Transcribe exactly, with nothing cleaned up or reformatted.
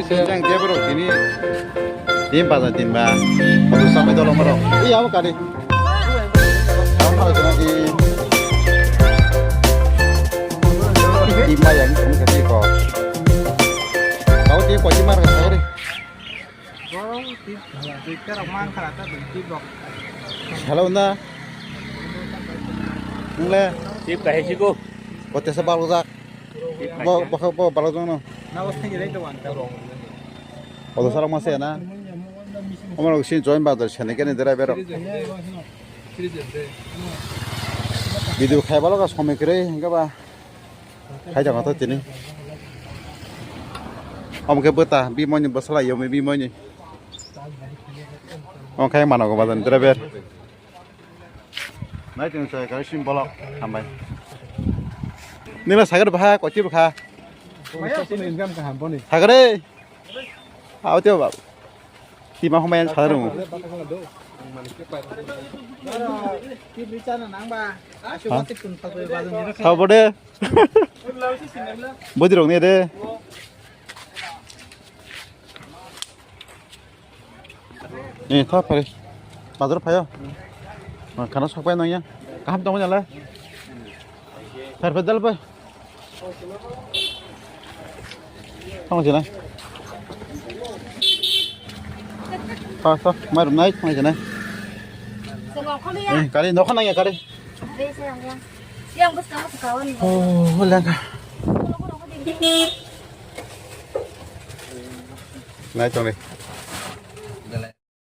Sejang dia bro, ini tim pada tim ba. Untuk sampai tolong bro. Iya, apa kali? Kamu mau kena di tim yang ini kasih kok. Kau tim kau tim mana kau deh? Hello na. Ngle. Tip kahai siko. Kote sa balok jak. Bo bo bo balok jong no. Odo sarok mase na. Omorok sin join ba dor sene kene dera berok. Video khai balok a somoi kre hinga ba. Khai jang to tini. Om ke bota bimoni bosala yomi bimoni. Om khai mano go badan driver. Nai tini sai kai sim bolok hambai. Nila sagar bha kochi bha. Income kaham boni. Sagare. Aw tio babu. Tima homai ang sadar mo. Sabo de. Bodi rok ne de. Ni tha phari. Bazar phayo. Ma khana sok pai nang ya. Kaham tong ya le. Phar phar dal pai. Tong jina. Ta ta mai rum nai tong jina. Sengok kholi ya. Eh, kari nokha nang ya kari. Be sayang ya. Yang bus kamu sekawan. Oh, lengka. Nai tong ni.